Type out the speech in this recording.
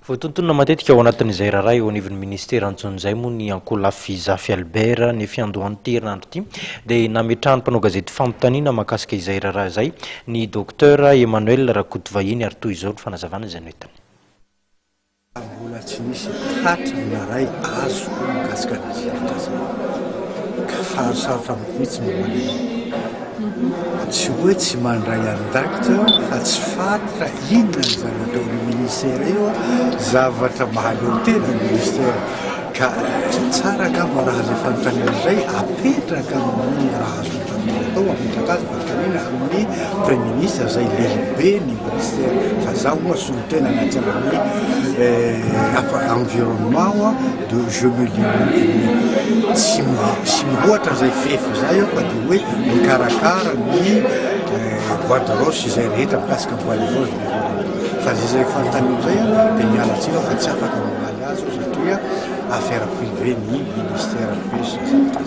Voatontonona matetika ao anatin'izay raharaha eo anivon'ny minisitera antson'izay moa ny ankolafy Zafy Albert. Ny fiandohan'ity herinandro ity dia nametrahan'ny mpanao gazety fanontaniana mahakasika izay raharaha izay ny Docteur Emmanuel Rakotovahiny ary toy izao ny fanazavana izay noentiny. Mbola tsy nisy tratra na ray azoko mikasika an'izay zavatra izay ka sarosarotra amiko mihitsy ny mamaly anao. Tsy hoe tsy mandray andraikitra aho fa tsy fantatra inona ny zavatra ao amin'ny ministera io, zavatra mahaleo tena ny ministera ka tsara angamba raha izay fanontaniana izay apetraka amin'ny raha azo atao apetraka azy fanontaniana amin'ny praiminisitra izay lehibe ny ministera fa zaho moa solontena anaty amin'ny environnement aho de je me limite tsy tsy mihoatra izay fefy izay aho fa de hoe mikarakara ny bois de rose izay rehetra mikasika bois de rose fa zay zay fanontaniana izay de miala tsiny aho fa tsy afaka mamaly azy aho satria affaire privée ny ministère be sy zavatra.